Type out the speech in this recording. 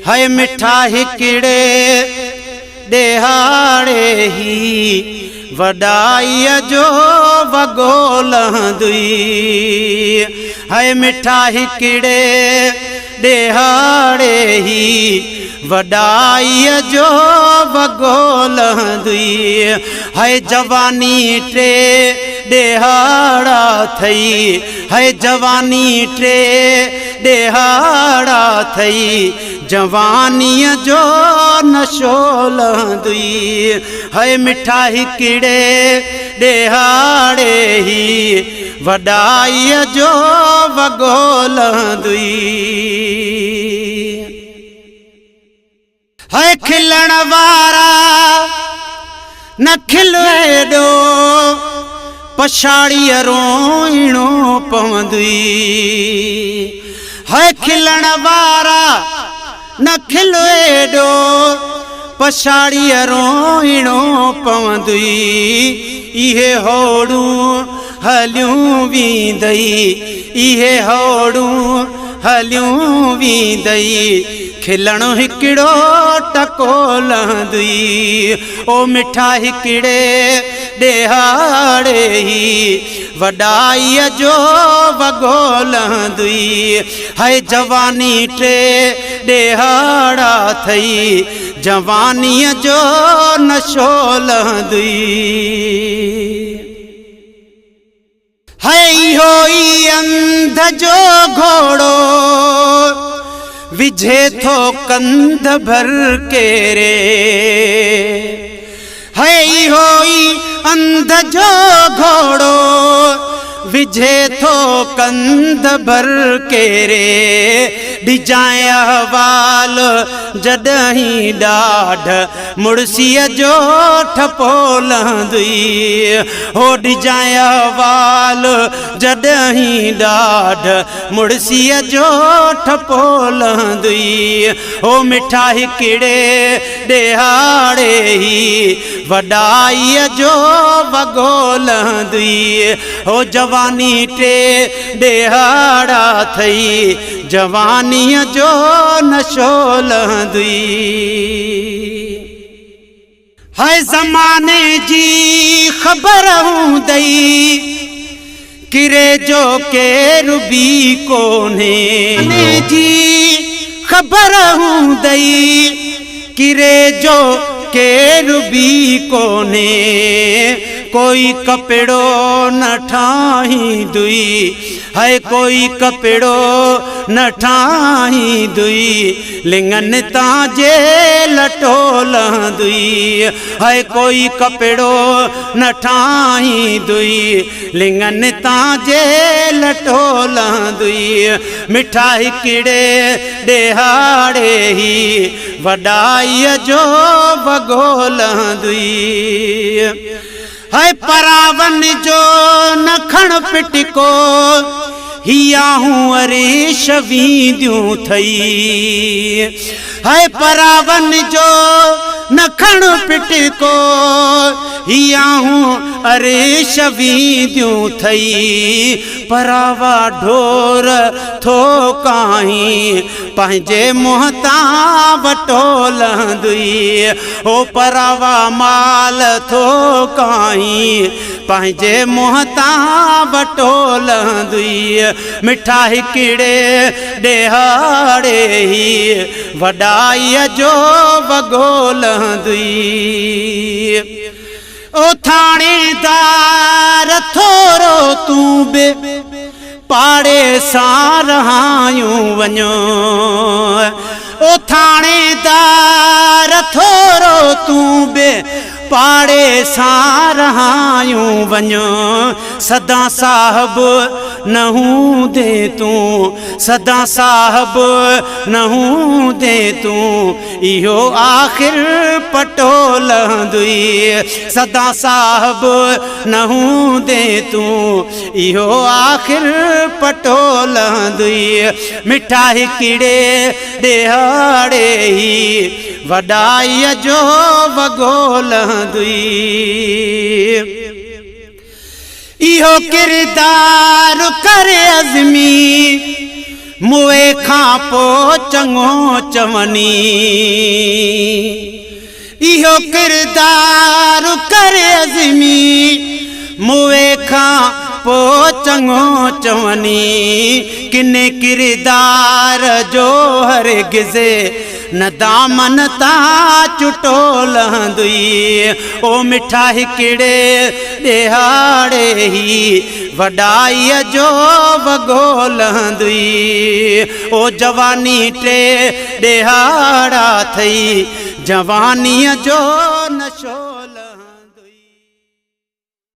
هي مٺا هڪڙي ڏهاڙي هي وڏائيء جو وڳو لهندئي. هي مٺا هڪڙي ڏهاڙي هي وڏائيء جو وڳو لهندئي. هي جواني ٽي ڏهاڙا ٿئي. هي جواني ٽي ڏهاڙا ٿئي. جوانيء جو نشو لهندئي. هي مٺا هڪڙي ڏهاڙي هي وڏائيء جو وڳو لهندئي. هي کلڻ وارا نه کل ايڏو، پڇاڙيء روئڻو پوندئي. هي کلڻ وارا نه کل ايڏو، پڇاڙيء روئڻو پوندئي. اهي هوڙون هليون ويندئي، اهي هوڙون هليون ويندئي، کلڻ هڪڙو ٽڪو لهندئي. او مٺا هڪڙي ڏهاڙي هي وڏائيء جو وڳو لهندئي. هي جواني ٽي ڏهاڙا ٿئي، جوانيء جو نشو لهندئي. هي اهو ئي انڌ جو گهوڙو، وجهي ٿو ڪنڌ ڀر ڪيري. هي اهو ئي انڌ جو گهوڙو، وجهي ٿو ڪنڌ ڀر ڪيري. ڏجانء احوال جڏهين ڏاڍ مڙسيء جو ٺپو لهندئي. هو ڏجانء احوال جڏهين ڏاڍ مڙسيء جو ٺپو لهندئي. هو مٺا هڪڙي ڏهاڙي هي وڏائيء جو وڳو لهندئي. هو جواني ٽي ڏهاڙا ٿئي، جوانيء جو نشو لهندئي. هاء زماني جي خبر هوندئي، ڪري جو ڪير به ڪونهي. زماني جي خبر هوندئي، ڪري جو ڪير به ڪونهي. ڪوئي ڪپڙو نه ٺاهيندئي، هاء ڪوئي ڪپڙو نه ٺاهيندئي، لڱن تان جي لٽو لهندئي. هاء ڪوئي ڪپڙو نه ٺاهيندئي، لڱن تان جي لٽو لهندئي. مٺا هڪڙي ڏهاڙي هي وڏائيء جو وڳو لهندئي. هاء پراون جو نه کڻ پٽڪو، هي آهون اريش وينديون ٿئي. هاء پراون جو نه کڻ پٽڪو، هي آهون اريش وينديون ٿئي. پراوا ڍور ٿو ڪاهين، پنهنجي منهن تان وٽو لهندئي. او پراوا مال ٿو ڪاهين، پنهنجي منهن تان وٽو لهندئي. مٺا هڪڙي ڏهاڙي هي وڏائيء جو وڳو لهندئي. او ٿاڻيدار ٿورو تون به پاڙي سان رهايون وڃو. او ٿاڻيدار ٿورو تون به پاڙي سان رهايون وڃو. سدا صاحب نه هوندين تون، سدا صاحب نه هوندين تون، اهو آخر پٽو لهندئي. سدا صاحب نه هوندين تون، اهو آخر پٽو لهندئي. مٺا هڪڙي ڏهاڙي هي وڏائيء جو وڳو لهندئي. اهو ڪردار ڪري عزمي. موئي کان پو چڱو چوني. اهو ڪردار ڪر عظمي، موئي کان پو چڱو چوني. ڪني ڪردار جو هرگز نه دامن تان چٽو لهندئي. او مٺا هڪڙي ڏيهاڙي هي وڏائيء جو وڳو لهندئي. او جواني ٽي ڏيهاڙا ٿئي، جوانيء جو نشو.